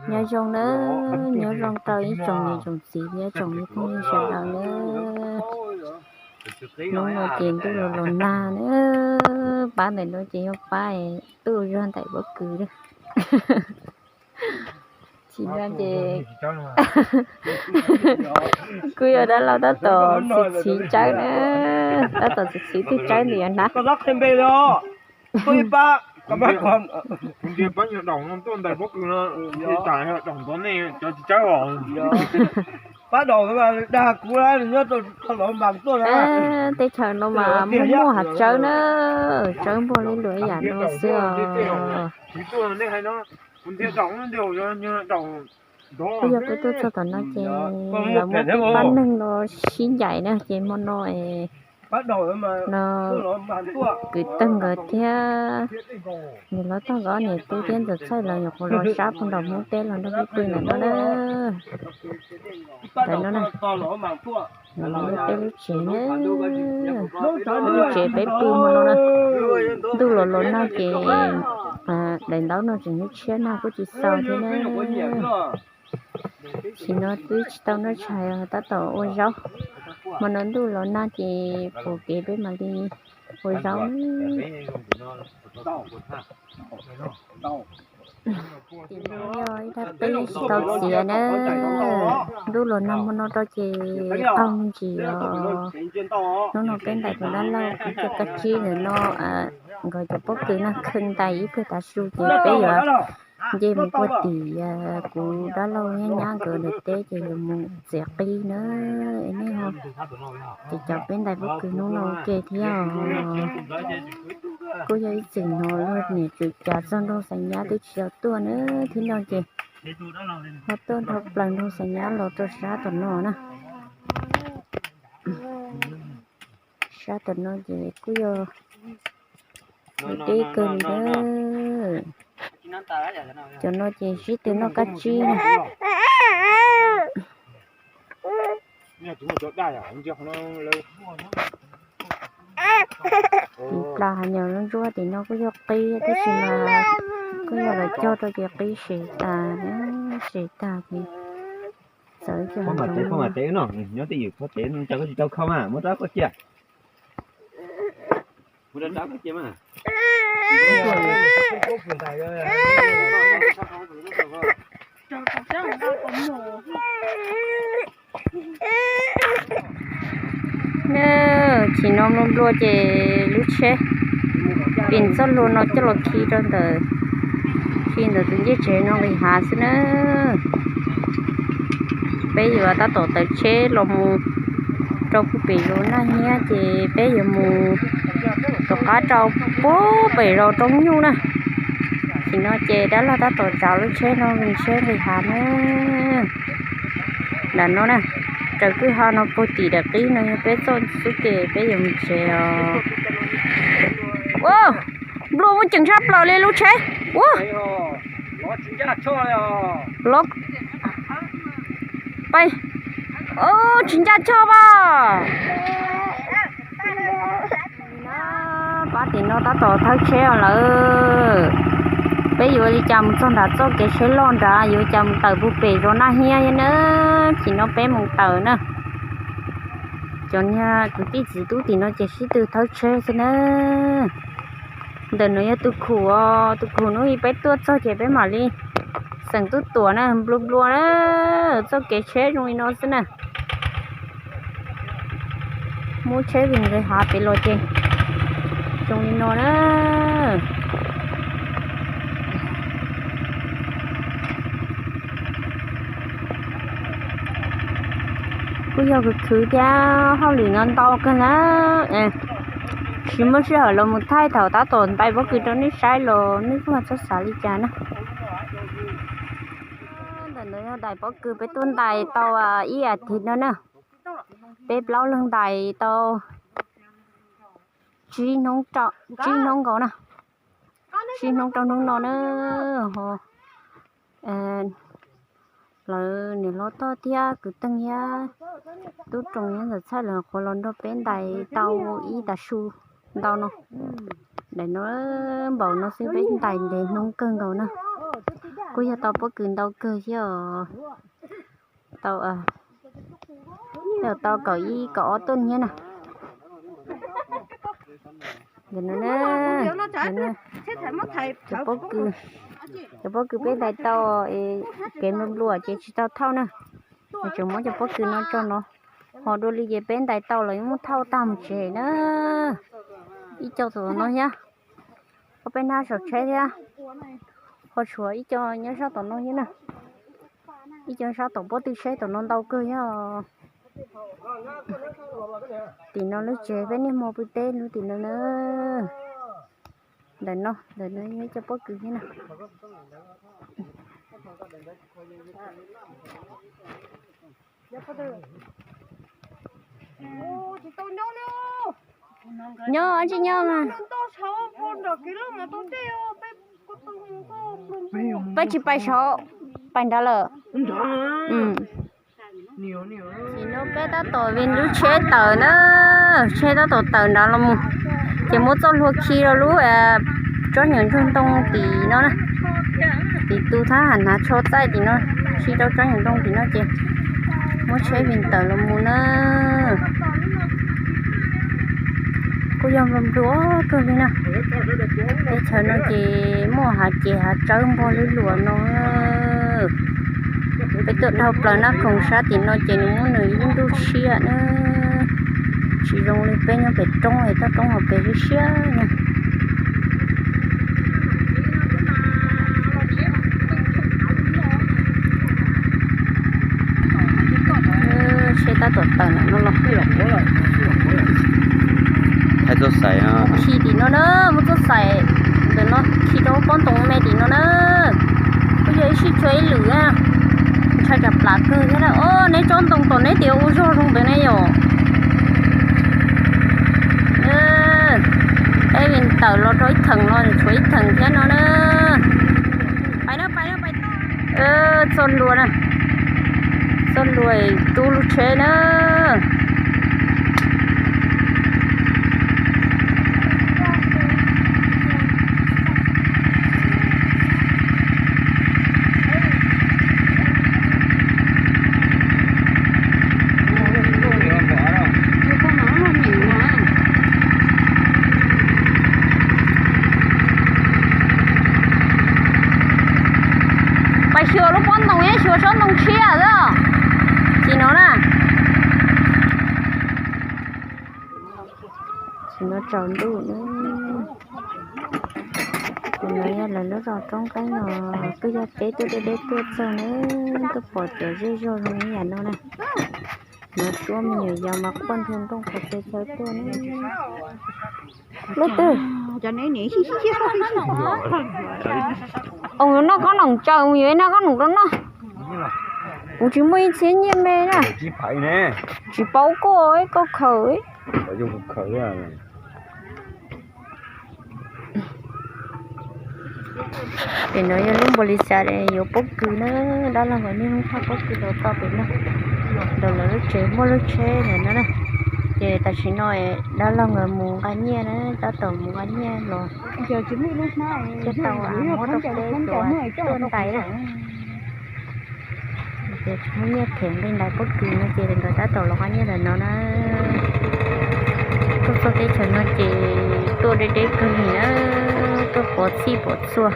Nyob zoo nawb, nyob zoo rau ib tsoom niam tsoom txiv thiab tsoom phooj ywg sawv daws nawb. Hnub no ces ntuj los los nag nawb, pab ntawm no ces yog pab tuaj zog ntaim pob kws lawm. Tsis no ces kuj yog dab laug tab tom txhiv txhiv tsawb na, tab tom txhiv txhiv twg tsawb nws yuav hnab. Tej chaws no mas muaj muaj hav tsawb na, tsawb npog li luam ib yam no xwb os. Kuj yog peb tuaj txog tom no ces lawv muab peb pab neeg los sib ncaim na ces hmo no no kwv tij nkawd thiab niam hlob Tooj nkawd ob niam tub thiab ntxawm Txhawj lawv nyuam qhuav los sab puag nram Hmoob teb los nrog peb pw ntawm no na. Ntawm no na, no yog peb lub tsev na, lub tsev peb pw hmo no na. Ntuj los los nag ces daim ntaub no tseem tshiab nag kuj tsis xaus thiab na. Sim no twb tsis tau noj tshais, tab tom ua zaub. Hmo no ntuj los nag ces pom kev peb mam li ua zaub. Tim no yog ib daim teb tsis tau txiav na, ntuj los nag hmo no rau ces qaug me ntsis os. Hnub no peb ntais tus dab laug kuj cov kab tsib ntawm no, nkawd cov pob kws no kheej ntais ib pliag tav su ces peb yuav nce mus puag tim kuv dab laug nyab nyab nkawd daim teb ces yuav mus txiav qib na. Es nej ho ces cov peb ntais pob kws hnub no ua ke thiab os. Kuj yog ib txwm no luag niam tswv Cas txog nraug Xaiv Nyab twb tsis tau tuaj na, thiab no ces ho tuaj dhau plaws nraug Xaiv Nyab los rau sab tom no na. Sab tom no ces kuj yog deb kawg li na. Cov no ces sib tw noj kab tsib na. Tim plas hav nyuam lub ntsuab tim no kuj yog qib tab sis mas kuj yog lawv cog rau ces qib sev tas, sev tas ces txawv cog. Nyob twj ywm, koj tsev cas koj tsis tau kho mas muab rab koj cia. Chim no nplua nplua ces lub tsheb pim txoj hlua no coj los khi rau ntawm, khi ntawm tus ncej tsev no nqis hav xwb na. Peb yuav tab tom taws tsheb los mus rau puag pem zos Naj Hiab ces peb yuav mus tom qab rau puag pem zos Roob Nyuj na. Tim no ces dab laug tab tom tsav lub tsheb no nqis tsheb nqis hav na. Nram no na, raws kwj ha no puag tim daim qib no yog peb txoj xub ces peb yuav mus tsev os. Ua, nplua muaj ceem tshaj plaws li lub tsheb. Ua, peb, tsis ncaj choj as. Pab tim no tab tom thawb tsheb os lawm. Peb yuav li cas mus txog nram txoj kev tsheb loj nrad, yuav li cas mus tawm puag pem zos Naj Hiab na. Tim no peb mus tawm na. Cov niag kwv tij txiv tub tim no ces sib tw thawb tsheb xwb na. Ntawm no yog tus khum os, tus khum hnub ib peb tuaj txog ces peb mam li xeem tub tuam na, nplua nplua na, txoj kev tsheb zoo li no xwb na. Muab tsheb vim nqis hav pem los ces zoo li no na. Kuj yog khwv khwv thiab hauj lwm no ntau kawg na. Tsis muaj sij hawm los mus thaij thaum tab tom ntais pob kws rau nej saib los nej kuj ho txhob xav li cas na. Ntawm no yog daim pob kws peb tuaj ntais tau ib as thiv no na. Peb plaub leeg ntais tau tsib hnub nkaus na, tsib hnub rau hnub no na. Ho lawv niam hlob Toj thiab kwv Teej thiab tub Roos thiab ntxawm Txhawj lawv qhuav los nrog peb ntais tau ib tav su ntau no. Daim no npaum no xwb peb ntais ntev hnub kawg nkaus na. Kuj yog tau pob kws ntau kawg thiab os. Tau, tau kaum ib kaum ob tuj thiab na. Cov pob kws, cov pob kws peb ntais tau es kev nplua nplua ces tsis tau thauj na. Tseem muab cov pob kws no tso no, ho dua li ces peb ntais tau los yeej muab thauj tag mus tsev na. Ib co tom no thiab, ho peb hnab saum tsheb thiab, ho tshuav ib co nyob sab tom no thiab na. Ib co sab tom pob tw tsheb tom no ntau kawg thiab. Tim no lub tsev peb niaj hmo pw teb lub tim no na. Ntawm no, ntawm no yog ib co pob kws thiab na. Nyob tsis nyob mas. Peb tsis pais saud, pais nrad lawm. Tim no peb tab tom vij lub tsheb tawm na, tsheb tab tom tawm nrad los mus, ces muab txoj hlua khi rau lub tsob nyuam ntsuag ntoo tim no na. Tim tus thab ham hnav tsho txaij tim no, khi rau tsob nyuam ntoo tim no ces muab tsheb vij tawm los mus na. Kuj yog nplua nplua kawg li na. Teb chaws no ces muaj hav ces hav tsawb npog lub luas no. Peb tuaj dhau plaws Naj Khoom sab tim no ces nws muab nws ib lub ntuj tshiab na. Tsis zoo li peb nyob pem roob es toj roob hauv pes siab siab na. Tsheb tab tom tawm ntawm no los. Khi tim no na, muab txoj xaim ntawm no khi rau pob ntoo me tim no na. Kuj yog ib sij tshuav ib lwm na, ntshai tsam plam kawg thiab na. Os, neb tsob ntoo tom neb tias ua zog zoo ntawd ne yom. Peb vij tawm los rau ib theem no, tshuav ib theem thiab no na. Pais na, pais na, pais. Txoj hlua na, txoj hlua tu lub tsheb na. Pais xyuas lub pob ntoo, xyuas tsob ntoo tshiab xwb. Tim no na, tim no tsaus ntuj na. Tim no yog lawv lub zos Roob Qeeb no, twb yog peb tuaj deb deb tuaj txog na, twb pom cov zej zog zoo li yam no na. No suab me nyuam yaus mas quaj nrhoo nrooj qhov txhia chaw tuaj na. Lub twg? Mus noj qab noom tsaws, mus yuav ib noj qab noom rau noj. Kuv tsis muaj ib txhiab nyiaj me na. Tsis paub koj, koj khaws. Pem no yog lub npaum li cas yuav pob kws na, dab laug nkawd niaj hnub thauj pob kws los txog pem no, ntawm lawv lub tsev muaj lub tsheb ntawm no na. Ces tam sim no dab laug nkawd mus nqa nyiaj na, tab tom mus nqa nyiaj los thiaj tau muab rau peb cov tuaj ntais na. Ces tsis muaj nyiaj them nqi ntais pob kws no ces nkawd tab tom los nqa nyiaj ntawm no na. Tuaj txog teb chaws no ces tuaj deb deb kawg li na, tuaj pov txhij pov txhua.